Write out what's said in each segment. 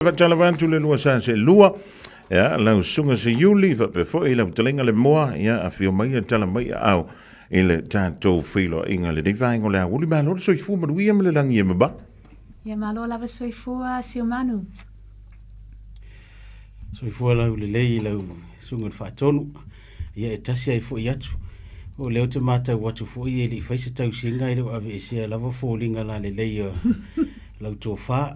Faatalofa atu le lua sa se lua. Ia, lau susuga Seiuli, faapea foi lau fetalaiga le moa, ia, afio mai ia tala mai aao i le tatou feiloaiga lenei vaega o le aoauli. Malo le soifua manuia ma le lagi e mama. Ia, malo lava soifua Siomanu. Soifua lau lelei i lau susuga i le Faatonu. Ia e tasi ai foi atu. O lea ou te matau atu foi e le i fai se tausiga e le o aveesea lava foliga lalelei o lau tofa.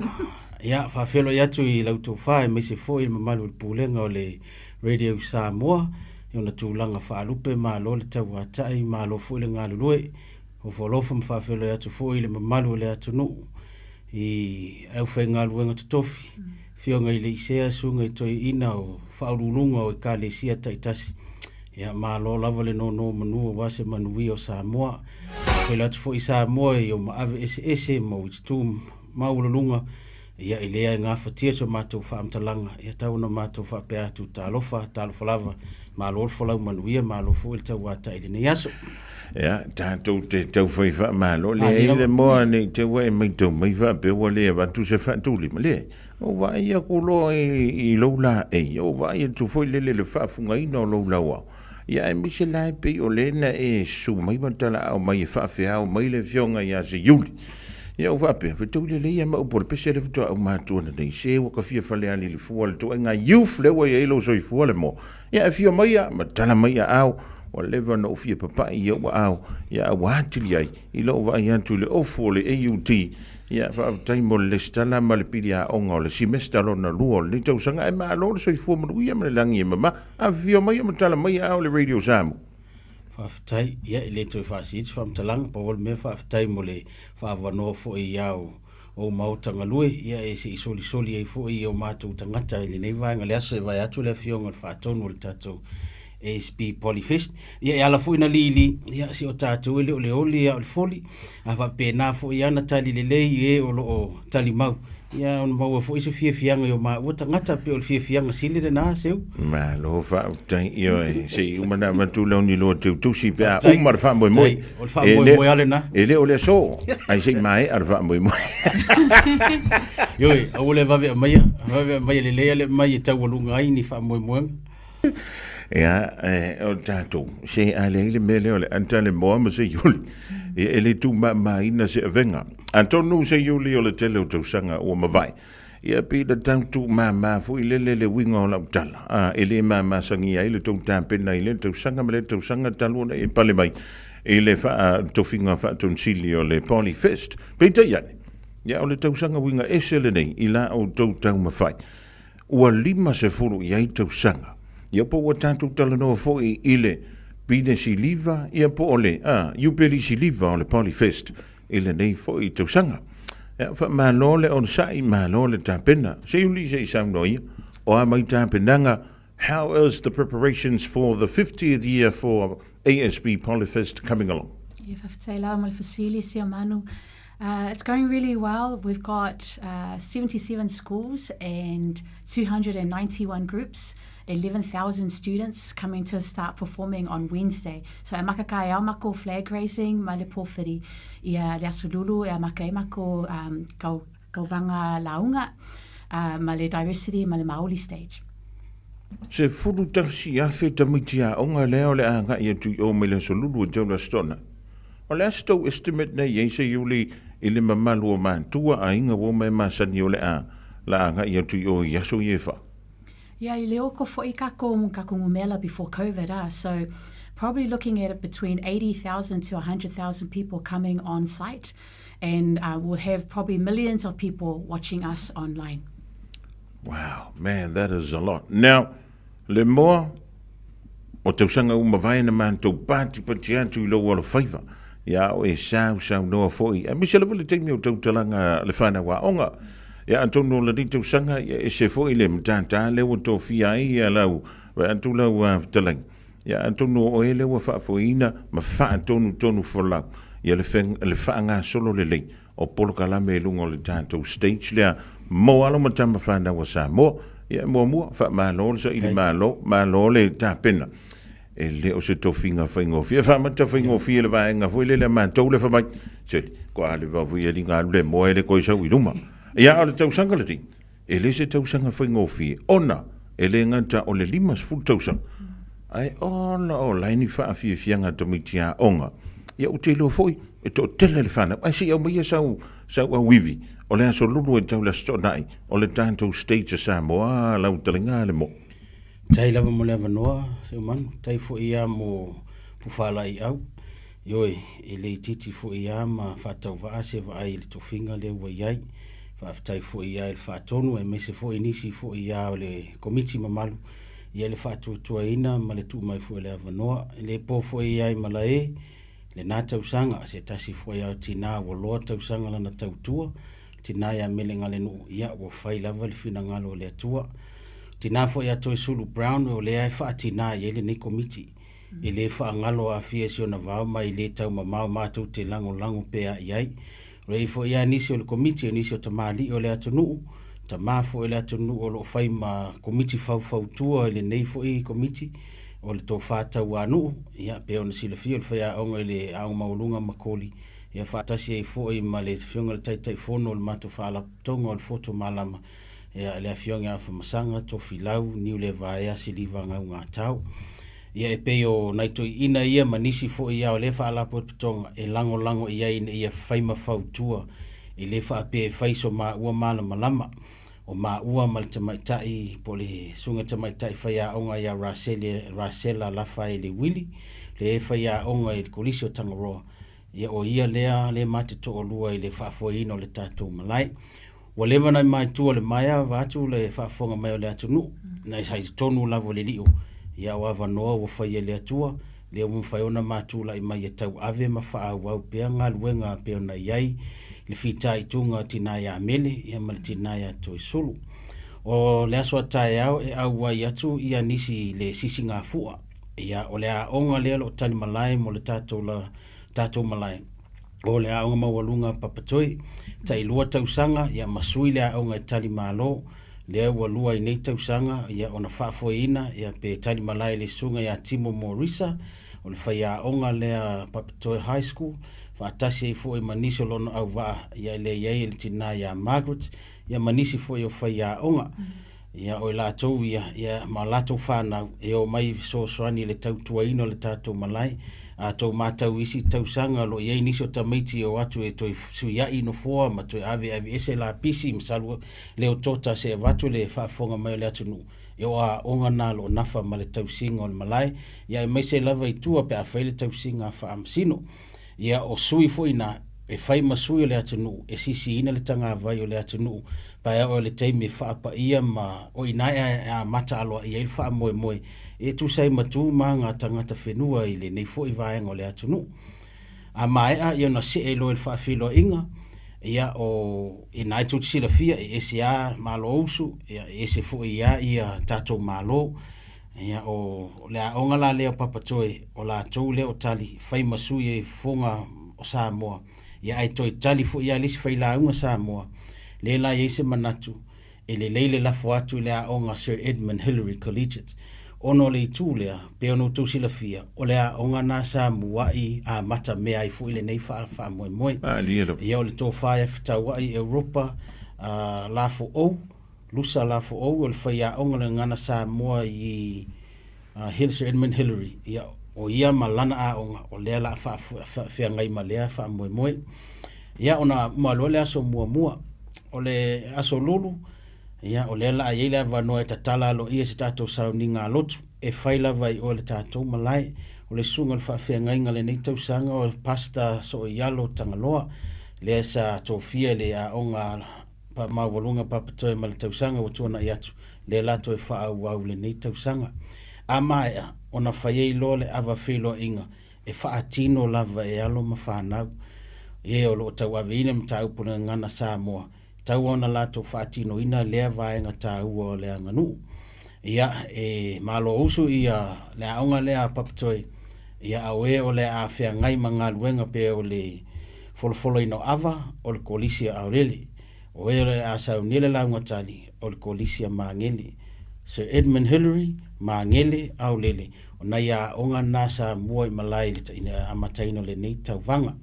Ia, faafeiloai atu i lau tofa aemaise foi le mamalu o le Pulega o le Radio Samoa i ona tulaga faalupe, malo le tauatai, malo foi le galulue. Ofo alofa ma faafeiloai atu foi i le mamalu o le atunuu i aufaigaluega totofi, afioga i Leisea, susuga i toeaiina o faauluuluga o ekalesia taitasi. Ia, malo lava le nonomanu aua se manuia o Samoa. Faafeiloai atu foi i Samoa i ou maave eseese ma ou itu maualuluga, ia e le gafatia so matou faamatalaga, ia tau ona matou faapea atu, talofa, talofa lava, malo le folau manuia, malo foi le tauatai i lenei aso. Ia, tatou te taufai faamalo, leai le moa ne i te i ua e matau mai faapea ua le avatu se faatulima, leai. Ua vaai atu loa i lou laei, ua vaai atu foi lele i le faafugaina o lou lauao, ia aemaise la e pei o lea na e susu mai ma talaau mai e faafeao mai le afioga ia Seiuli. Ia ou faapea, fetaui lelei lava ma upu o le pese lea faatoa auma atu ananei, se ua ta fia faleali i le fua o le ituaiga youth lea ua i ai lou soifua le moa. Ia afio mai ia ma tala mai aao, ua leva ona ou fia papai i ou aao, ia a ua atili ai i lou vaai atu i le ofu o le AUT. Ia faafetai mo le lesitala ma le pili aoga o le simesta lona lua o lenei tausaga, ae malo le soifua manuia ma le lagi e mama. Afifio mai ma tala mai aao i le Radio Samoa. Faafetai, ia e le toe faasii se faamatalaga, pau o le mea faafetai mo le faaavanoa foi i ao ou maota galue, ia e se i solisoli ai foi i o matou tagata i lenei vaega o le aso e vae atu le afioga i le Faatonu o le tatou ASB Polyfest. Ia e ala foi na lili, ia si o tatou e le o le oli a o le foli, a faapena foi lava na tali lelei i e o lo o tali mau. Ia ona maua foi se fiafiaga i o maua tagata, pei o le fiafiaga sili lena, Seu. Malo faafetai. Ioe, se i uma ona avatu lau ni lua teutusi pe a uma le faamoemoe. O le faamoemoe lava lena. E le o le aso, ae se i maea le faamoemoe. Ioe, aua le vave aumaia, vave aumaia lelei le aumai e taualuga ai ni faamoemoega. Ia, o tatou, se a leai le mea lea o le ata le moa ma Seiuli, ia e le tuumamaina se avega. Atonu Seiuli o le tele o tausaga ua mavae, ia pei na tau tuumama foi lele le uiga o lau tala, a, e le mamasagia ai le tou tapena i lea tausaga ma lea tausaga talu ona e pale mai i le tofiga faatonusili o le Polyfest. Peitai ane, ia o le tausaga uiga ese lenei i la outou taumafai. Ua 50 i ai tausaga. Ia po ua tatou talanoa foi i le Pinesi Liva, ia po o le, a, Iupelisi Liva o le Polyfest i lenei foi tausaga. Ia, faamalo le onosai, malo le tapena. Seiuli se i saunoa ia, o a mai tapenaga, how is the preparations for the 50th year for ASB Polyfest coming along? Ia, faafetai lava mo le fesili, Siamanu. It's going really well. We've got 77 schools and 291 groups, 11,000 students coming to start performing on Wednesday. So e maka ka e ao mako flag raising mai le pōwhiri ia le aso lulu e a maka e mako um, kau, kauvanga launga uh, ma le diversity ma le Maoli stage. 11,000 tamaiti aoga lea o le a agai atu i o mai le aso lulu e tau le Aso Toonai. O le a se tou estimate nei ai Seiuli i le mamalu o matua aiga ua uma e masani o le a la agai atu i o i aso ia e fa? Yeah, i le oko foi kakou kakou ngumela before COVID ah, so probably looking at it between 80,000 to 100,000 people coming on site and uh, we'll have probably millions of people watching us online. Wow, man, that is a lot. Now, Le moa o tausaga ua mavae na matou patipati atu i lou alofaiva, ia a o e sausaunoa foi, aemaise lava le taimi o tautalaga le whanau aoga. Ia atonu o lenei tausaga, ia ese foi le matata lea ua tofia ai ia lau, vae atu lau fetalaiga. Ia atonu o oe lea ua faafoeina ma faatonutonu folau ia le, le faagasolo lelei o polokalame i luga o le tatou stage lea mo alo ma tama fanau a Samoa. Ia, muamua, faamalo le saili malo, malo le tapena. E le o se tofiga faigofie. E faamata faigofie le vaega foi lele a matou le fai mai. Seli, ko a le vau foi e linga alu le moa e le koe sau i luma. Ia, o le tausaga lenei. E le se tausaga faigofie, ona e le gata o le 50 tausaga, ae ona o la e ni faafiafiaga a tamaiti aoga. Ia ou te iloa foi e toatele le fanau, ae se i aumaia sau, sau auivi o le Aso Lulu e tau le Aso Toonai o le tatou Stage a Samoa, lau taliga le mo'o. Tai lava mo le avanoa, Seumanu, tai foi ia mo Pufalaiau. Ioe, e le itiiti foi lava ma faatauvaa se vaai i le tofiga lea ua i ai. Faafetai foi lava i le faatonu aemaise foi nisi foi lava o le Komiti mamalu i le faatuatuaina ma le tuu mai foi o le avanoa. E le po foi lava i malae lena tausaga, se tasi foi lava o tina ua loa tausaga lana tautua, tina ia Melegalenuu, ia ua fai lava le finagalo o le Atua. Tina foi ia Toesulu Brown o lea e faatina i ai lenei Komiti. E le faagalo aafia i si ona vao ma e le taumamao matou te lagolago pea i ai. O i ai foi lava nisi o le Komiti, o nisi o tamalii o le atunuu, tama foi o le atunuu o lo o fai ma Komiti faufautua i lenei foi Komiti o le Tofa Tauanuu, ia pei ona silafia o le faiaoga i le Aoga Maualuga ma Koli, ia faatasi ai foi ma le Afioga i le Taitaifono o le matou Faalapotopotoga o le Foto Malama, ia le Afioga ia Afamasaga Tofilau Niulevaea Siliva Gaugatau. Ia e pei o nai toeaiina ia ma nisi foi ia o lea Faalapotopotoga e lagolago i ai ina ia fai ma fautua, e le faapea e fai so maua malamalama. O maua ma le tamaitai po o le susuga tamaitai faiaoga ia Rasele, Rasela Lafaele Wili, lea e faiaoga i le Kolisi o Tangaroa, ia o ia lea lea ma te toalua i le faafoeina o le tatou malae. Ua leva ona maitua le maea vaeatu le faafofoga mai o le atunuu, na sa i totonu lava o le lio, ia o avanoa ua faia e le Atua, lea ua mafai ona ma tulai mai e tauave ma faaauau pea galuega e pei ona i ai le fitaituga a tina ia Mele ia ma le tina ia Toesulu. O le aso a taeao e auai atu ia nisi i le sisigafua, ia o le aoga lea o lo o talimalae mo le tatou la, tatou malae. O le aoga maualuga a Papatoe, tailua tausaga ia ma sui le aoga e tali malo, lea ua lua ai nei tausaga ia ona faafoeina ia pe tali malae le susuga ia Timo Morisa, o le faiaoga lea a Papatoe High School, faatasi ai foi ma nisi o lona auvaa ia lea i ai le tina ia Margaret ia ma nisi foi o faiaoga. Ia, o i latou ia, ia, ma latou fanau, e omai e fesoasoani i le tautuaina o le tatou malae. A tou matau i isi tausaga o lo o i ai nisi o tamaiti e o atu e toe fesuiai nofoa ma toe ave aveese lapisi ma salu leo tota se avatu le faafofoga mai o le atunuu, e o aoga na o lo o nafa ma le tausiga o le malae, ia aemaise lava i tua pe a fai le tausiga a faamasino. Ia, o sui foi na, e fai ma sui o le atunuu e sisiina le tagavai o le atunuu paea oe le taimi e faapaia ma o ina e amata aloaia ai le faamoemoe e tusa ai ma tu ma aga a tagata whenua i lenei foi vaega o le atunuu. A maea ia ona see loa i le faafeiloaiga, ia o ina e tou te silafia e ese lava Malo usu, ia e ese foi lava ia tatou Malo. Ia o le aoga la lea o Papatoe, o latou lea o tali fai ma sui e fofoga o Samoa, ia ae toe tali foi lava le isi failauga Samoa, lea la e i ai se manatu e lelei le lafo atu i le aoga Sir Edmund Hillary Collegiate, ona o le itu lea, pei ona outou silafia, o le aoga na sa muai amata mea ai foi lenei faamoemoe. Ia o le tofa ia fetauai i Europa, lafo ou, Lusa Lafoou o le faiaoga o le gagana Samoa i Hill Sir Edmund Hillary, ia, o ia ma lana aoga, o lea la a faafeagai ma lea faamoemoe. Ia, ona uma loa le aso muamua. O le aso lulu, ia, o lea la a i ai le avanoa e tatala aloaia se tatou sauniga a lotu, e fai lava i o i le tatou malae. O le susuga o le faafeagaiga o lenei tausaga o Pastor Sooialo Tagaloa, lea sa tofia i le aoga Maualuga Papatoe ma le tausaga ua tuanai atu, lea la toe faaauau lenei tausaga. A maea, ona fai ai loa le ava feiloaiga e faatino lava e alo ma fanau e o lo o tauaveina mataupu o le gagana Samoa, e tatau ona latou faatinoina lea vaega taua o le aganuu. Ia, e malousu ia le aoga lea a Papatoe, ia a o e o le a feagai ma galuega pe o le folofoloina o ava, o le Kolisi a Aolele. O e o le a saunia le lauga tali, o le Kolisi a Magele. Sir Edmund Hillary, Magele, Aolele, o nai aoga na sa mua i malae i le amataina o lenei tauvaga.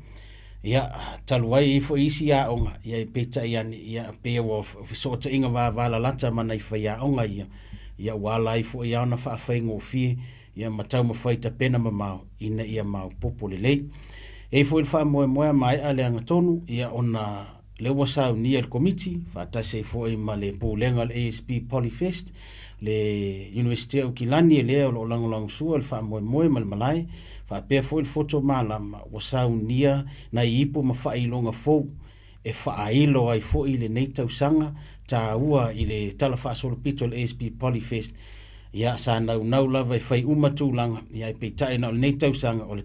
Ia, talu ai e i ai foi isi aoga, ia e peitai ane, ia pei ua fesootaiga vavalalata ma nai faiaoga ia, ia ua ala ai foi lava ona faafaigofie, ia ma taumafai tapena mamao ina ia maopoopo lelei. E i ai foi le faamoemoe a maea le agatonu, ia ona lea ua saunia e le Komiti, faatasi ai foi ma le Pulega o le ASB Polyfest, le Iunivesite o Aukilani lea o lo o lagolagosua le faamoemoe ma le malae, faapea foi le Foto Malama ua saunia nai ipu ma faailoga fou e faailo ai foi lenei tausaga taua i le talafaasolopito o le ASB Polyfest. Ia, sa naunau lava e fai uma tulaga, ia ae peitai na o lenei tausaga o le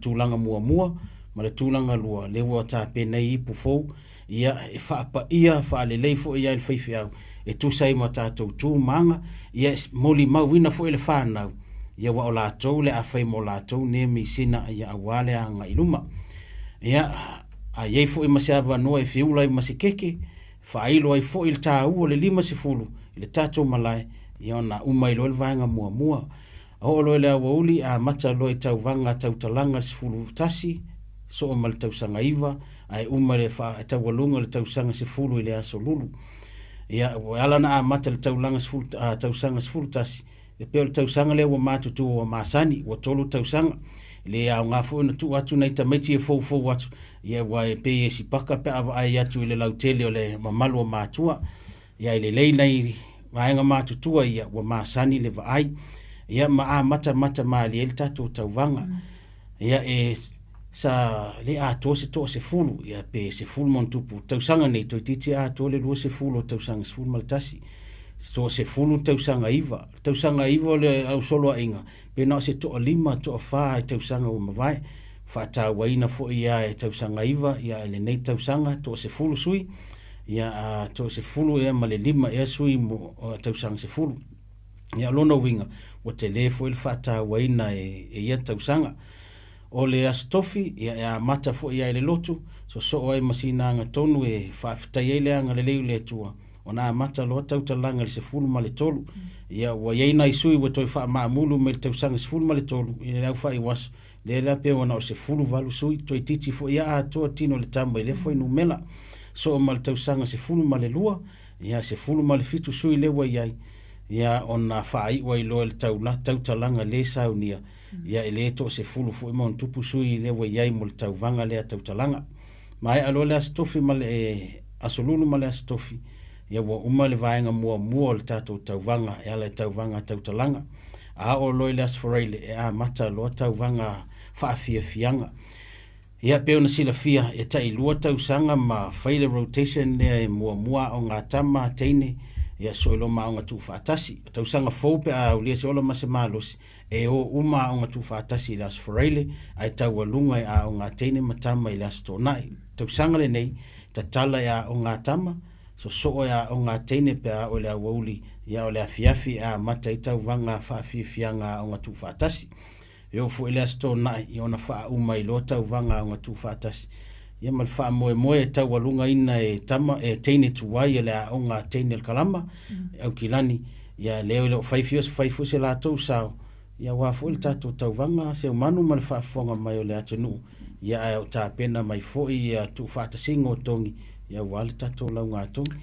tulaga muamua ma le tulaga lua lea ua tapena ai ipu fou, ia, e faapaia faalelei foi ia i le faifeau e tusa ai ma tatou tu ma aga, ia e molimauina foi e le fanau, ia aua o latou le a fai mo latou nei misina ia aua le agai i luma. Ia, a i ai foi ma se avanoa e feula ai ma se keke, faailo ai foi le taua o le 50 i le tatou malae, ia ona uma ai loa le vaega muamua. Oo loa i le aoauli, amata loa i tauvaga tautalaga le 11, soo ma le tausaga 9, ae uma le taualuga le tausaga 10 i le aso lulu. Ia, ua ala ona amata le taulaga tausaga 11, E pei o le tausaga lea ua matutua ua masani, ua tolu tausaga. E le aoga foi ona tuu atu nai tamaiti e foufou atu, ia aua e pei e sipaka pe a vaai atu i le lautele o le mamalu o matua. Ia ae lelei nai vaega matutua ia ua masani le vaai. Ia ma amatamata malie ai le tatou tauvaga. Ia e sa le atoa se toasefulu, ia pe sefulu ma ona tupu tausaga nei, toeitiiti atoa le 20 o tausaga 11. Toasefulu tausaga iva. O le tausaga iva o le ausoloaiga, pe na o se toalima, toafa i tausaga ua mavae. Faatauaina foi ia e tausaga iva, ia i lenei tausaga, toasefulu sui, ia toasefulu ea ma le lima ea sui mo tausaga sefulu. Ia o lona uiga, ua tele foi le faatauaina e ia tausaga. O le Aso Tofi, ia e amata foi lava i le lotu, sosoo ai ma sina agatonu e faafetai ai le agalelei o le Atua, ona amata loa tautalaga i le 13. Ia ua i ai nai sui ua toe faamaamulu mai le tausaga 13 i le aufaiuaso, lea la pei ua na o le 18 sui, toeitiiti foi ia atoa tino o le tama i lea fuainumera. Soo ma le tausaga 12, ia 17 sui lea ua i ai, ia ona faaiu ai loa i le tautalaga le saunia, ia e le toasefulu foi ma ona tupu sui lea ua i ai mo le tauvaga lea tautalaga. Maea loa le Aso Tofi ma le Aso Lulu ma le Aso Tofi, ia ua uma le vaega muamua o le tatou tauvaga e ala i tauvaga tautalaga. A oo loa i le Aso Faraile e amata loa tauvaga faafiafiaga. Ia pei ona silafia, e tai lua tausaga ma fai le rotation lea e muamua aoga a tama, teine, ia soo loa ma aoga tuufaatasi. O tausaga fou pe a aulia se ola ma se malosi, e o uma aoga tuufaatasi i le Aso Faraile, ae taualuga e aoga a teine ma tama i le Aso Toonai. Tausaga lenei, tatala e aoga a tama, sosoo e aoga a teine pe a oo i le aoauli, ia o le afiafi e amata ai tauvaga faafiafiaga a aoga tuufaatasi. E oo foi i le Aso Toonai, ia ona faauma ai loa tauvaga a aoga tuufaatasi, ia ma le faamoemoe e taualugaina e tama, e teine tuai o le aoga a teine o le kalama, e Aukilani, ia lea e le o fai fia, fai foi se latou sao, ia aua foi le tatou tauvaga seumanu ma le faafofoga mai o le atunuu, ia ae o tapena mai foi ia tuufaatasiga o togi, ia aua le tatou laugatogi.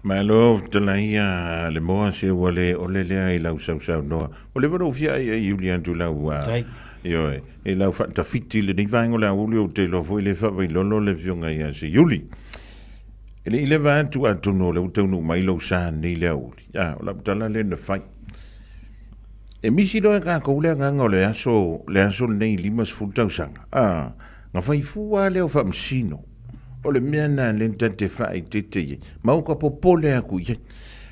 Malo fetalai ia le moa se ua le ole lea i lau sausaunoa. Ua leva ona ou fia aiai Iuli atu i lau ioe, i lau faatafiti i lenei vaega o le aoauli ou te iloa foi le faavailolo le afioga ia Seiuli. E le i leva atu atonu o lea ua taunuu mai lou sa nei le aoauli. A, o lau tala lea na fai. E misi loa e tatou le agaga o le aso, le aso lenei 50 tausaga. A, na fai fua lea o faamasino. O le mea lena lea ta te faaeteete i ai, ma ua ka popole atu i ai.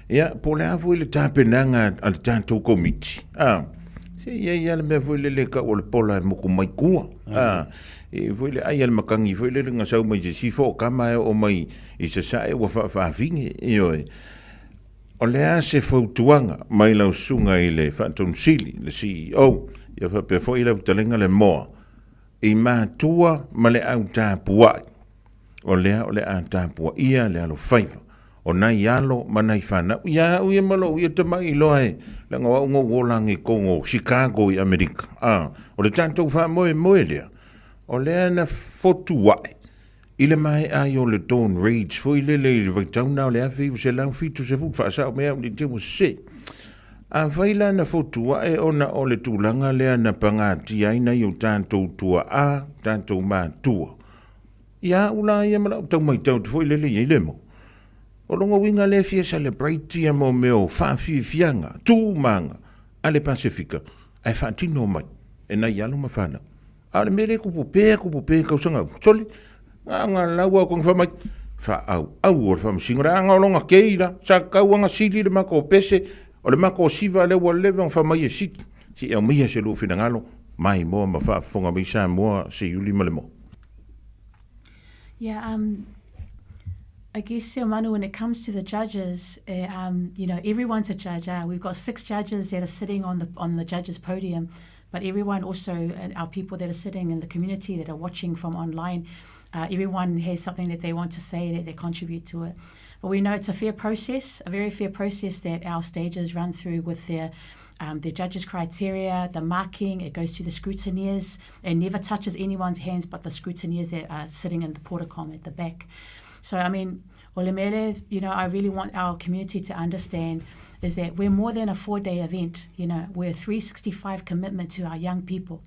Ia, po o le a foi le tapenaga a le tatou Komiti, a, se i ai lava le mea foi lele e tau o le pola e moku mai tua, a, e foi le ai a le matagi foi lele na sau mai sisifo o tama e oo mai i sasae ua faafaafine, ioe. O le a se fautuaga mai lau susuga i le Faatonu Sili, le CEO, ia faapea foi lau fetalaiga le Moa, i matua ma le au tapuai, o lea o le a tapuaia le alofaiva o nai alo ma nai fanau. Ia au ia ma lou ia tamai iloa e, leaga o au na ou ola age i totonu o Chicago i Amerika. A, o le tatou faamoemoe lea. O lea na fotuaʻe i le maea ai o le Dawn Raids foi lele i le vaitau na o le 1970, faasao mai au ne i te i ua sese. Afai la na fotuaʻe ona o le tulaga lea na pagatia ai nai o tatou tuaa, tatou matua, ia au la ia ma lau tau maitau atu foi lele i ai le mo. O lona uiga lea e fia celebrate ia mo mea o faafiafiaga, tu ma aga a le Pasefika ae faatino mai e nai alo ma fanau. A o le mea lea e tupu pea, tupu pea i tausaga uma, sole, na ona lau lava o konga fai mai, faaauau o le faamasino le aga o lona kei la, sa tatau ona sili le matou pese, o le matou siva lea ua leva ona fai mai e sili, se i aumaia se lua finagalo, maimoa ma faafofoga mai Samoa, Seiuli ma le Moa. Yeah, um, I guess, Seumanu, when it comes to the judges, eh, um, you know, everyone's a judge. Uh, we've got six judges that are sitting on the on the judges' podium, but everyone also, uh, our people that are sitting in the community that are watching from online, uh, everyone has something that they want to say that they contribute to it. But we know it's a fair process, a very fair process that our stages run through with their um, the judges' criteria, the marking, it goes to the scrutineers. It never touches anyone's hands but the scrutineers that are sitting in the portacom at the back. So, I mean, Olemele, you know, I really want our community to understand is that we're more than a four-day event. You know, we're a 365 commitment to our young people.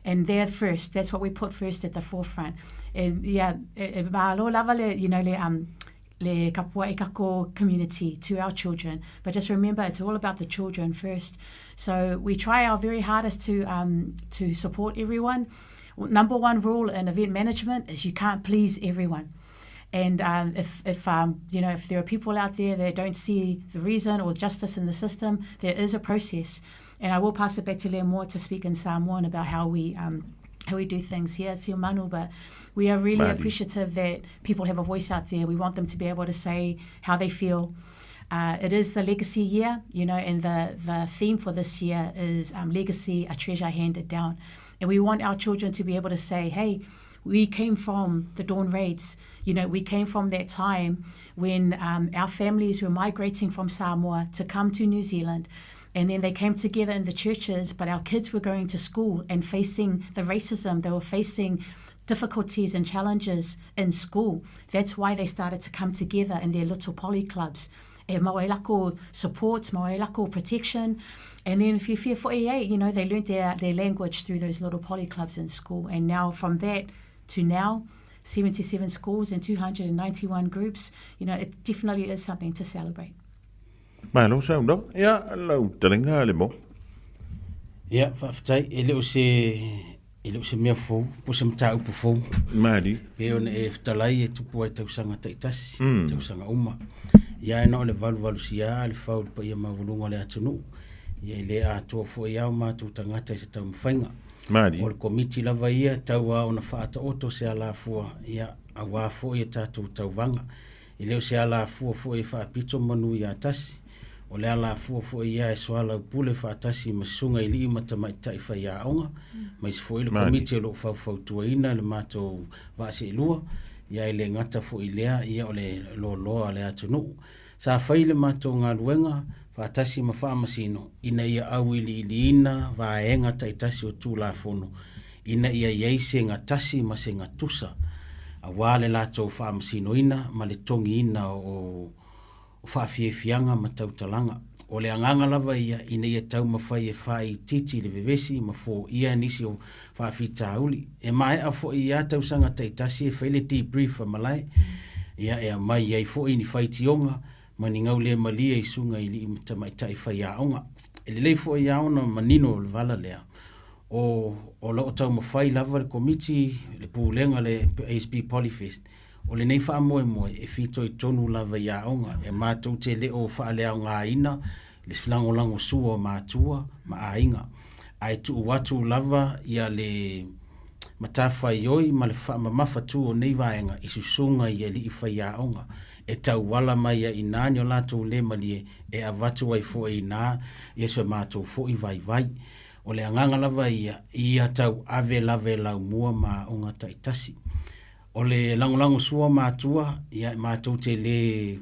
And they're first. That's what we put first at the forefront. And yeah, you know, le, um, le kapua e community to our children. But just remember, it's all about the children first. So we try our very hardest to, um, to support everyone. Number one rule in event management is you can't please everyone. And um, if, if um, you know if there are people out there that don't see the reason or justice in the system, there is a process. And I will pass it back to Lemoa to speak in Samoan about how we um, how we do things here at Siumanu, but we are really Mali. appreciative that people have a voice out there. We want them to be able to say how they feel. Uh, it is the legacy year, you know, and the, the theme for this year is um, legacy, a treasure handed down. And we want our children to be able to say, hey, we came from the dawn raids. You know, we came from that time when um, our families were migrating from Samoa to come to New Zealand. And then they came together in the churches, but our kids were going to school and facing the racism. They were facing difficulties and challenges in school. That's why they started to come together in their little poly clubs. E mauailako support, mauailako protection. And then if you fear for EA, you know, they learned their, their language through those little poly clubs in school. And now from that to now, 77 schools and 291 groups, you know, it definitely is something to celebrate. Malo saunoa, ia, lau talenga le mo. Ia, faafetai, e le o se e le o se mea fou, po o se mataupu fou. Mali. Pei ona e fetalai e tupu ai tausaga taitasi, mm. tausaga uma. Ia e na o le valuvalusia a le fau i le paia maualuga o le atunuu. Ia e le atoa foi a o matou tagata i se taumafaiga. Mali. O le komiti lava ia tau a ona faataoto se alafua, ia aua foi e tatou tauvaga. E le o se alafua foi e faapito manu ia tasi, o le alafua foi ia e soalaupule faatasi ma susuga i alii ma tamaitai faiaoga, aemaise foi le Komiti o lo o faufautuaina le matou vaa seelua, ia e le gata foi i lea, ia o le loaloa a le atunuu. Sa fai le matou galuega faatasi ma Faamasino ina ia auiliiliina vaega taitasi o Tulafono ina ia i ai se gatasi ma se gatusa aua le latou faamasinoina ma le togiina o faafiafiaga ma tautalaga. O le agaga lava ia ina ia taumafai e faaitiiti le vevesi ma foia nisi o faafitauli. E maea foi ia tausaga taitasi e fai le debrief a malae, ia e aumai ai foi ni faitioga ma ni gaulemalie i susuga i alii ma tamaitai faiaoga. E lelei foi ia ona manino o le vala lea, o, o lo o taumafai lava le Komiti, le Pulega a le ASB Polyfest, o lenei faamoemoe e fitoitonu lava i aoga, e matou te le o faaleaogaina le lagolagosua o matua ma aiga, ae tuu atu lava ia le matafaioi ma le faamamafatu o nei vaega i susuga i alii faiaoga e tauala mai ai i ina ni o latou le malie e avatu ai foi i ina ia so matou foi vaivai. O le agaga lava ia, ia tauave lava e laumua ma aoga taitasi. O le lagolagosua o matua, ia matou te le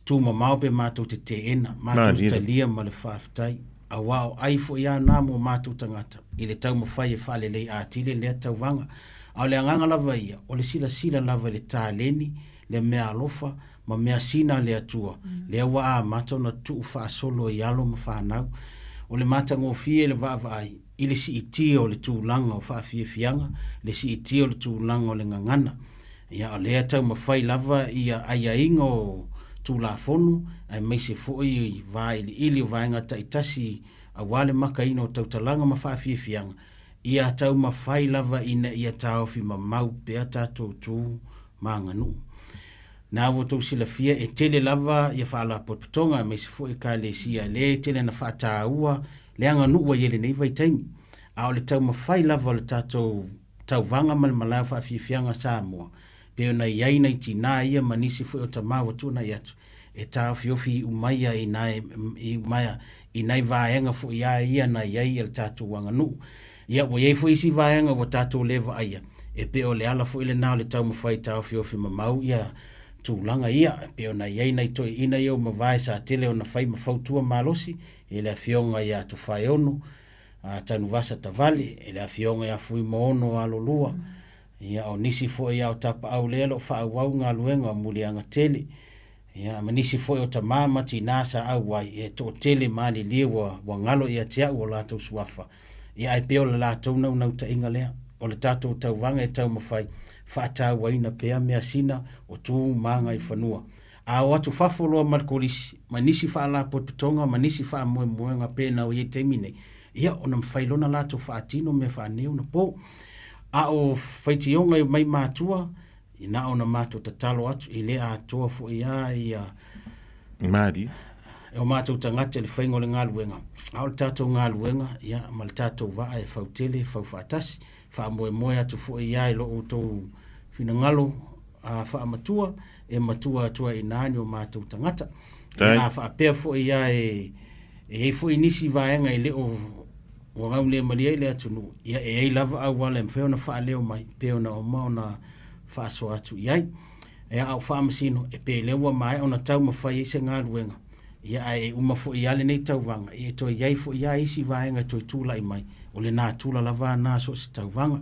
tumamao pe matou te teena, matou te talia ma le faafetai, aua o ai foi a na mo matou tagata i le taumafai e faalelei atili lea tauvaga. A o le agaga lava ia, o le silasila lava i le taleni, le meaalofa ma measina a le Atua, lea ua amata ona tuu faasolo i alo ma fanau. O le matagofie i le vaavaai i le siitia o le tulaga o faafiafiaga, le siitia o le tulaga o le gagana. Ia, o lea e taumafai lava ia aiaiga o Tulafono aemaise foi vailiili o vaega taitasi aua le makaina o tautalaga ma faafiafiaga, ia taumafai lava ina ia taofi mamau pea tatou tu ma aganuu. Na ua outou silafia e tele lava ia faalapotopotoga aemaise foi ekalesia lea e tele ina faataua le aganuu ua i ai i lenei vaitaimi. A o le taumafai lava o le tatou tauvaga ma le malae o faafiafiaga a Samoa, pei ona i ai nai tinā ia ma nisi foi o tamā ua tuanai atu, e taofiofi iu mai ai i nai vaega foi a ia na i ai le tatou aganuu. Ia, ua i ai foi isi vaega ua tatou le vaaia, e pei o le ala foi lena o le taumafai e taofiofi mamau ia tulaga ia, e pei ona i ai nai toeaiina ia ua mavae sa tele ona fai ma fautua malosi i le Afioga ia Tofaeono Tanuvasa Tavale, i le Afioga ia Fuimaono Alolua, ia o nisi foi a o tapaau lea o lo o faaauau galuega o Muliagatele, ia ma nisi foi o tama ma tina sa auai, e toatele malilie ua, ua galo ia te au o latou suafa, ia ae pei o le latou naunautaiga lea, o le tatou tauvaga e taumafai faatauaina pea measina o tu ma agaifanua. A o atu fafo loa ma le kolisi, ma nisi faalapotopotoga ma nisi faamoemoega pei ona i ai i le taimi nei, ia ona mafai loa ona latou faatino mea faaneionapo. A o faitioga e omai matua, na ona matou tatalo atu, e le atoa foi lava ia Malie. o matou tagata i le faiga o le galuega, a o le tatou galuega ia, ma le tatou vaa e fautele, e faufaatasi. Faamoemoe atu foi lava i lo outou finagalo a faamatua, e matua atu ai i ina ni o matou tagata. Ia, a faapea foi lava e i ai foi nisi vaega e le o ua gaulemalie ai le atunuu, ia e i ai lava auala e mafai ona faaleo mai pe ona uma ona faasoa atu i ai. Ia, a o faamasino, e pei lea ua maea ona taumafai ai se galuega, ia ae uma foi lava lenei tauvaga, ia e toe i ai foi lava isi vaega e toe tulai mai, o le natura lava lena o so o se tauvaga.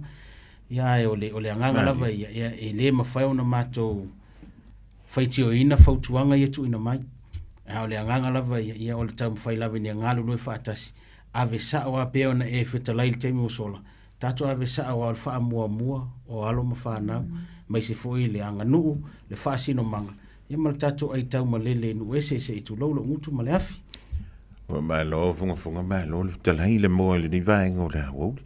Ia ae o le, o le agaga lava ia, ia, e le mafai ona matou faitioina fautuaga ia tuuina mai. A o le agaga lava ia, ia o le taumafai lava ina ia galulue faatasi, ave sao lava pei ona e fetalai i le taimi ua sola, tatou ave sao lava o le faamuamua o alo ma fanau, aemaise foi le aganuu, le faasinomaga, ia ma le tatou aitaumalele i nuu eseese i tulou lou gutu ma le afi. Ua malo fugafuga, malo le fetalai i le moa i lenei vaega o le aoauli.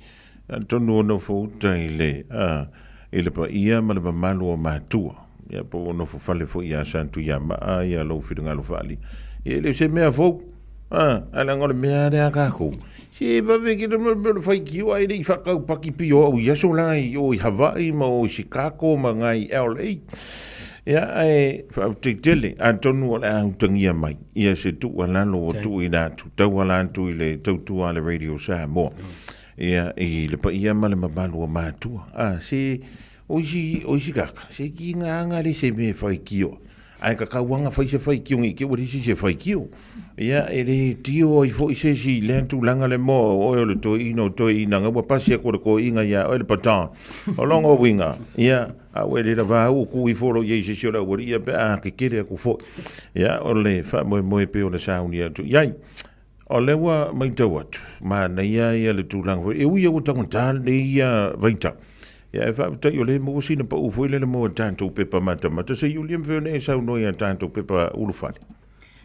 Atonu o nofo uta i le, a, i le paia ma le mamalu o matua. Ia po o nofo fale foi ia Satuiamaa ia lou finagalo faaalia. Ia e le o se mea fou. A, ae leaga o le mea lea a tatou. Se vave ke le mea o le faitio ae le i faataupaki pio au i aso la i o i Hawaii ma o i Chicago ma ngai LA. Ia ae faafetai tele atonu o le a utagia mai ia se tuualalo ua tuuina atu tauala atu i le tautua a le Radio Samoa. Ia i le paia ma le mamalu o matua. A se o isi o isi kaka se ki nga anga le se me faitio. Ae ka kauanga fai se faitio ngi ke ua se faitio. Ia e le tio ai foi se si le tulaga le mo o le toi ina o toi ina nga ua pasi ko le ko inga ia o le patan. O longo winga. Ia a ua le lava au ku i folo i se si o le ua ia pe a ke kere aku fo. Ia o le fa moe moe pe o le sauni atu. Iai. O lea ua matau atu, manaia ia le tulaga foi, e ui ia ua taugata lenei ia vaitau, ia ae faafetai o lea e maua sina pau foi lele mo a tatou pepa matamata, se i ulia mafai ona e saunoa i a tatou pepa ulufale.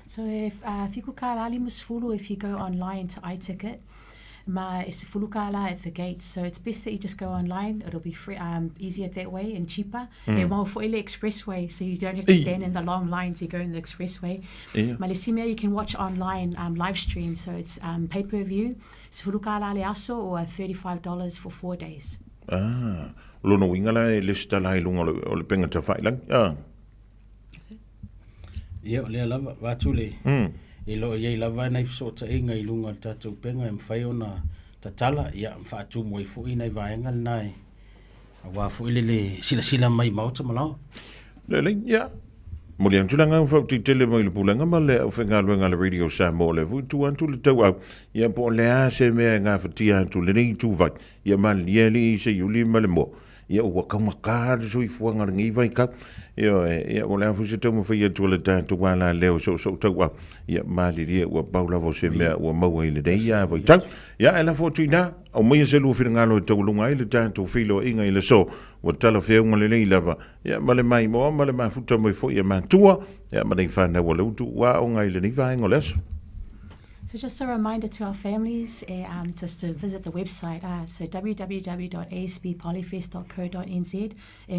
So e 7 kālā 50 if you go online to iTicket, ma e 10 kālā at the gate. So it's best that you just go online. It'll be free, easier that way and cheaper. E maua foi le expressway, so you don't have to stand in the long lines. You go in the expressway. Ma le isi mea, you can watch online live stream. So it's pay-per-view, 10 kālā le aso or $35 for 4 days. Ah, o lona uiga la e lesitala ai luga o le upega tafailagi. Ah. Ia, o lea lava, vaeatu le, e lo o i ai lava nai fesootaiga i luga o le tatou upega e mafai ona tatala, ia, ma faatumu ai foi nai vaega lena e, aua foi le le silasila mai i maota ma laoa. Lelei, ia. Momoli atu le agaga faautitele mai le Pulega ma le aufaigaluega a le Radio Samoa o lea foi tua atu le tauau, ia po o le a se mea e gafatia atu lenei ituvai, ia malilie alii se iuli ma le moa. Ia ua taugata le soifuaga o lenei vaitau. Ioe, ia o le a foi se taumafai atu a le tatou alaleo i soosoo tauau, ia malilie ua pau lava o se mea ua maua i lenei vaitau. Ia ae lafo atu i ina, aumaia se lua finagalo e taualuga ai le tatou feiloaiga i le aso, ua talafeauga lelei lava, ia ma le maimoa ma le mafuta mai foi a matua, ia ma nei fanau a le utu ua aoga i lenei vaega o le aso. So just a reminder to our families eh, um, just to visit the website, uh, so www.asbpolyfest.co.nz e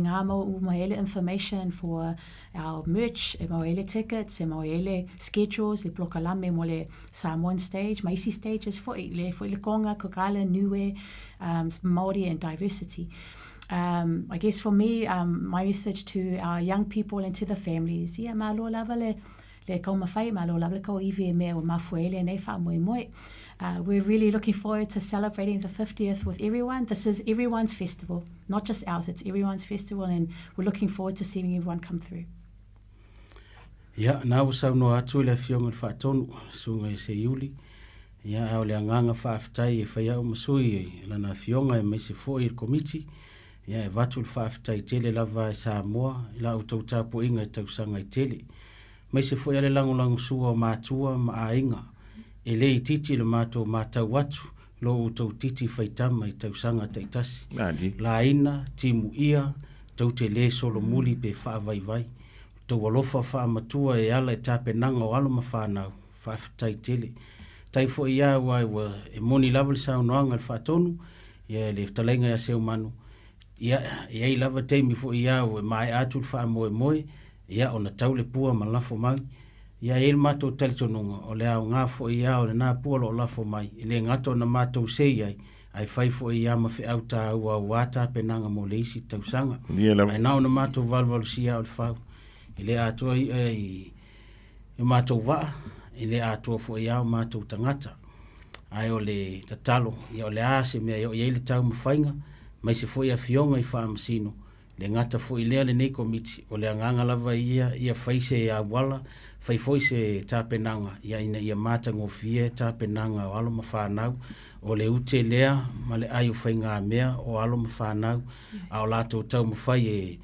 ngā mau uma ele information for our merch, e mau ele tickets, e mau ele schedules, le polokalame mo le Samoan stage, ma isi stages foi, le foi le Konga, Cook Island, Niue, um, Māori and diversity. Um, I guess for me, um, my message to our young people and to the families, ia, malo lava le, Le taumafai, malo lava le tauivi e mea ua mafua ai lenei faamoemoe. Uh, we're really looking forward to celebrating the 50th with everyone. This is everyone's festival, not just ours, it's everyone's festival and we're looking forward to seeing everyone come through. Ia, na ua saunoa atu le Afioga i le Faatonu, Susuga i Seiuli, ia, a o le agaga faafetai e fai au ma sui i lana Afioga aemaise foi i le Komiti, ia, e avatu le faafetai tele lava e Samoa i la outou tapuaiga i tausaga e tele. Aemaise foi a le lagolagosua o matua ma aiga. E le itiiti le matou matau atu lo outou titi faitama i tausaga taitasi. Laina, timuia, tou te le solomuli pe faavaivai. O tou alofa faamatua e ala i tapenaga o alo ma fanau. Faafetai tele. Tai foi ia aua ua e moni lava le saunoaga i le faatonu, ia le fetalaiga ia Seumanu, ia e i ai lava taimi foi ia ua maea atu le faamoemoe, ia ona tau le pua ma lafo mai. Ia e i ai le matou talitonuga, o le aoga foi ia o lena pua o lo o lafo mai, e le gata ona matou sei ai, ae fai foi ia ma feau taua aua tapenaga mo le isi tausaga. Ae na ona matou valuvalusia o le fau, e le atoa i'a i o matou vaa, e le atoa foi ia o matou tagata. Ae o le tatalo, ia o le a se mea e oo i ai le taumafaiga, aemaise foi afioga i Faamasino, le gata foi lea lenei Komiti, o le agaga lava ia ia fai se auala, fai foi se tapenaga ia ina ia matagofie tapenaga o alo ma fanau, o le ute lea ma le ai o faigamea o alo ma fanau, a o latou taumafai e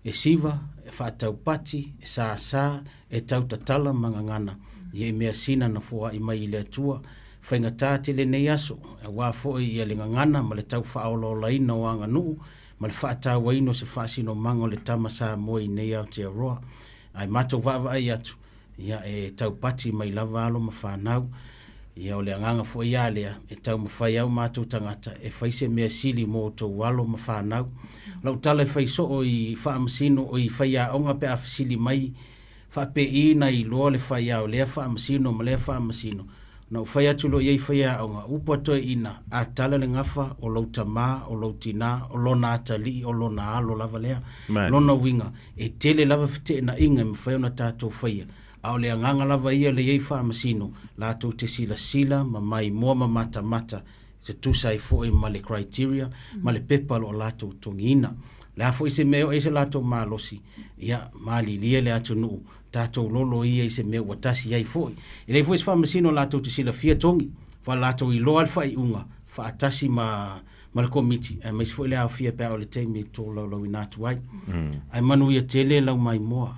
e siva, e faataupati, e sāsā, e tautatala ma gagana, ia i measina na foai mai i le Atua. Faigata tele nei aso, aua foi ia le gagana ma le tau faaolaolaina o aganuu ma le faatauaina o se faasinomaga o le tama Samoa i nei Aotearoa. Ae matou vaavaai atu, ia e taupati mai lava alo ma fanau. Ia o le agaga foi a lea e taumafai au matou tagata e fai se mea sili mo outou alo ma fanau. O lau tala e fai soo i faamasino o i faiaoga pe a fesili mai faapei na iloa le fai o lea faamasino ma lea faamasino. Na ou fai atu loa i ai faiaoga, upu a toeaina, a tala le gafa o lou tamā, o lou tinā, o lona atalii, o lona alo lava lea. Lona uiga, E tele lava feteenaiga e mafai ona tatou faia, a o le agaga lava ia o le i ai faamasino, latou te silasila ma maimoa ma matamata e tutusa ai foi ma le criteria ma le pepa o lo o latou totogiina. O le a foi se mea e oo i ai se latou malosi, ia, malilie le atunuu, tatou lolo ia i se mea ua tasi ai foi. E leai foi se faamasino latou te silafia togi, fa latou iloa le faaiuga faatasi ma ma le Komiti, aemaise foi le aofia pe a oo i le taimi e tolaulauina atu ai. Ae manuia tele lau maimoa,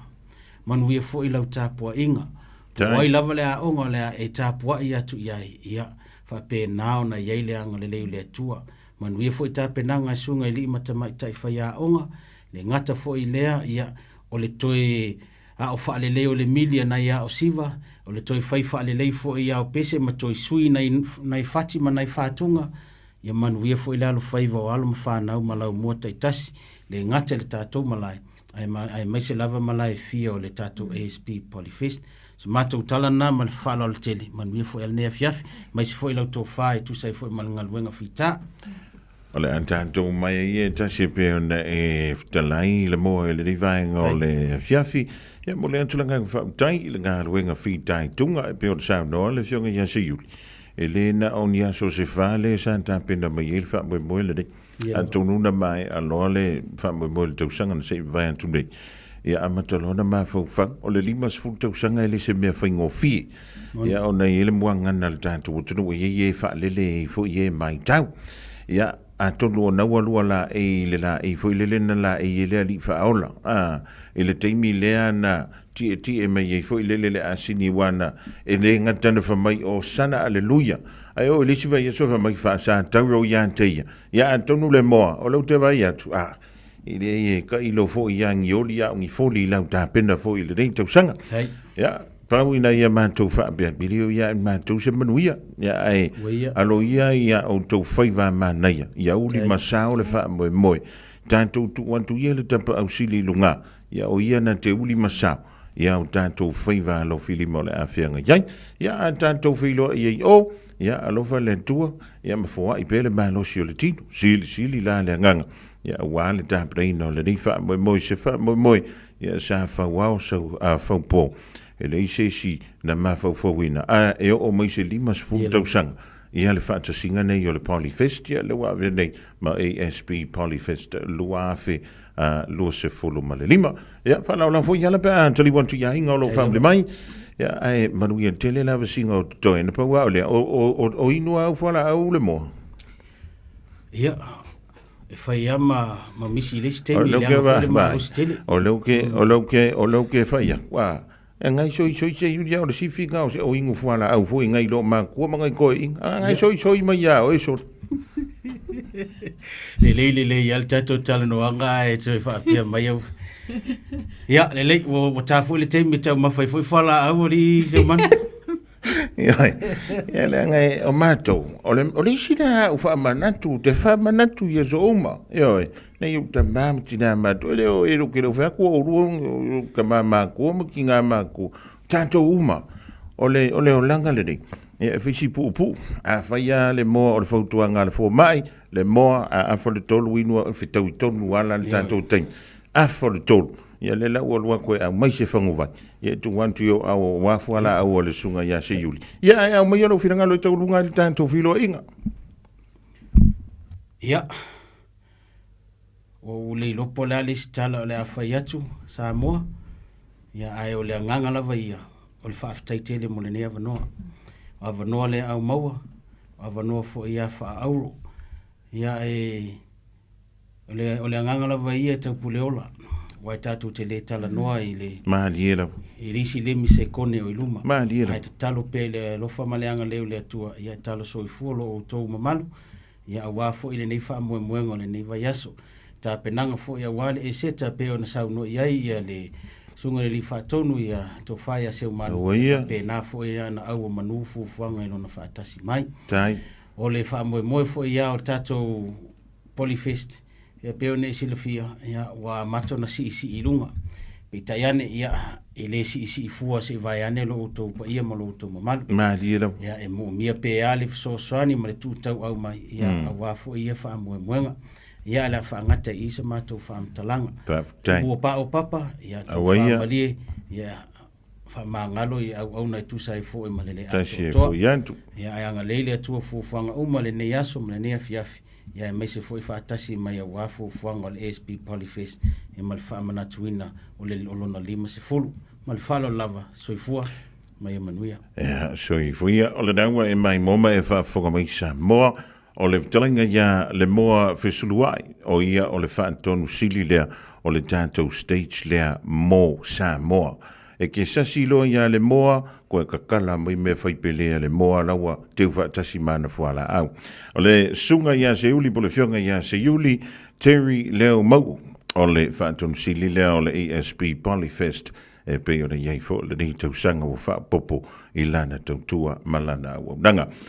manuia foi lau tapuaiga. Po o ai lava le aoga o le a e tapuai atu i ai, ia, faapena ona i ai le agalelei o le Atua. Manuia foi tapenaga a Susuga i alii ma tamaitai faiaoga, le gata foi i lea, ia, o le toe ao faalelei o le mili a nai ao siva, o le toe fai faalelei foi i ao pese ma toe sui nai, nai fati ma nai fatuga, Ia manuia foi le alofaiva o alo ma fanau ma laumua taitasi, le gata i le tatou malae, aemaise lava malae e fia o le tatou ASB Polyfest. O se matou tala lena ma le faaaloalo tele, manuia foi lenei afiafi, aemaise foi lau tofa e tusa ai foi ma le galuega fita. O le a tatou mai ai e tasi e pei ona e fetalai i le moa i lenei vaega o le afiafi. Ia mo le atu le agaga faafetai i le galuega fitaituga e pei ona saunoa le Afioga ia Seiuli. E le na o ni aso se fa lea sa tapena mai ai le faamoemoe lenei. Atonu na maea loa le faamoemoe i le tausaga na se i vavae atu nei. Ia amata loa ona mafaufau, o le 50 tausaga e le se mea faigofie. Ia ona e i ai le muagana a le tatou atunuu e i ai e faalele ai foi e matau. Ia. Atonu o naua lua laei i le laei foi lele na laei ai le Alii Faaola, a, i le taimi lea na tietie mai ai foi lele le asini ua na e le gata na fai mai o sana aleluia, ae oo i le isi vaiaso fai mai faasa tauro ia te ia. Ia atonu le moa o lea ou te vaai atu, a, e leai e tailo foi ia gioli a o ni foli i lau tapena foi i lenei tausaga. Ia, pau ina ia matou faapea, e le o ia i matou se manuia, ia ae alo ia ia outou faiva manaia, ia uli ma sao le faamoemoe. Tatou tuu atu ia le tapaau sili i luga, ia o ia na te uli ma sao, ia o tatou faiva alofilima o le a feagai ai. Ia a tatou feiloai ai o, ia alofa le Atua, ia ma foai pea le malosi o le tino, silisili la le agaga, ia aua le tapenaina o lenei faamoemoe, se faamoemoe, ia sa fauao sau a faupo, e leai se isi na mafaufauina, a e oo mai se 50 tausaga, ia le faatasiga nei o le Polyfest, ia lea ua avea nei ma ASB Polyfest 2025. Ia, faalaolao foi i ala pe a taliu atu i aiga o lo o faamuli mai. Ia, ae manuia tele la vasiga o totoe. Na pau lava o lea, o inu au fualaau le moa. Ia, e fai lava ma, ma misi i le isi taimi, leaga foi le malosi tele. O lea ou te, o lea ou te, o lea ou te fai atu, a, e ngai soisoi se iuli o le sifiga o se o inu fualaau foi ngai lo makua ma ngai toeaiina. A ngai soisoi mai ia oe sole. Lelei lelei lava le tatou talanoaga ae toe faapea mai au. Ia, lelei, ua, ua ta foi le taimi e taumafa ai foi fualaau alii Seumanu. Ioe, ia leaga e, o matou, o le, o le isi lea au faamanatu, te faamanatu i aso uma, ioe, nei ou tamā ma tinā matua, e le o e ke le o fai atu o oulua o tamā matua ma tinā matua, tatou uma, o le, o le olaga lenei, ia e fai si puupuu, afai lava le moa o le fautuaga a le fomai, le moa a afa le tolu inu e fetaui tonu lava la le tatou taimi, afa le tolu, Ia lea la ua alu atu e aumai se faguvai, ia e tuu atu i ou ao aua fualaau a le susuga ia Seiuli. Ia ae aumaia lou finagalo e tauluga ai le tatou feiloaiga. Ia, ua ou le iloa po o le a le isi tala o le a fai atu Samoa, ia ae o le agaga lava ia, o le faafetai tele mo lenei avanoa. O avanoa lea au maua, o avanoa foi ia faaauro. Ia e O le, o le agaga lava ia e taupuleola, aua e tatou te le talanoa i le, Malie lava. i le isi lemi sekone o i luma. Malie lava. Ae tatalo pea i le alofa ma le agalelei o le Atua, ia e talo soifua lo outou mamalu, ia aua foi lenei faamoemoega o lenei vaiaso. Tapenaga foi aua le Eseta pei ona saunoa i ai ia le Susuga i le Alii Faatonu ia Tofa ia Seumanu, Aua ia. faapena foi ana au o manu fuafuaga i lona faatasi mai. Tai. O le faamoemoe foi ia o le tatou Polyfest, e pei ona e silafia, ia, ua amata ona siisii i luga. Peitai ane, ia, e le siisii fua se i vaeane lo outou paia ma lo outou mamalu. Malie lava. Ia, e moomia pea le fesoasoani ma le tuutauau mai, ia, aua foi ia faamoemoega. Ia, o le a faagata i i se matou faamatalaga. Faafetai. Ua pao papa, ia, Aua ia. malie, ia, faamagalo i auauna e tusa ai foi ma le le Tasi e atoatoa. foi atu. Ia, ae agalelei le Atua fuafuaga uma lenei aso ma lenei afiafi, ia aemaise foi faatasi mai aua fuafuaga o le ASB Polyfest ia ma le faamanatuina o le o lona 50. Ma le faaaloalo lava, soifua ma ia manuia. Ia, soifua ia. O lena ua e maimoa ma e faafofoga mai Samoa. O le fetalaiga ia Lemoa Fesuluai, o ia o le faatonu sili lea o le tatou stage lea mo Samoa. E ke sasi loa ia Lemoa, koe kakala mai mea fai pele a Lemoa la ua teu faatasi ma ana fualaau. O le susuga ia Seiuli po o le afioga ia Seiuli, Terry Leo Mau'u, o le faatonu sili lea o le ASB Polyfest e pei ona i ai foi lenei tausaga ua faaopoopo i lana tautua ma lana auaunaga.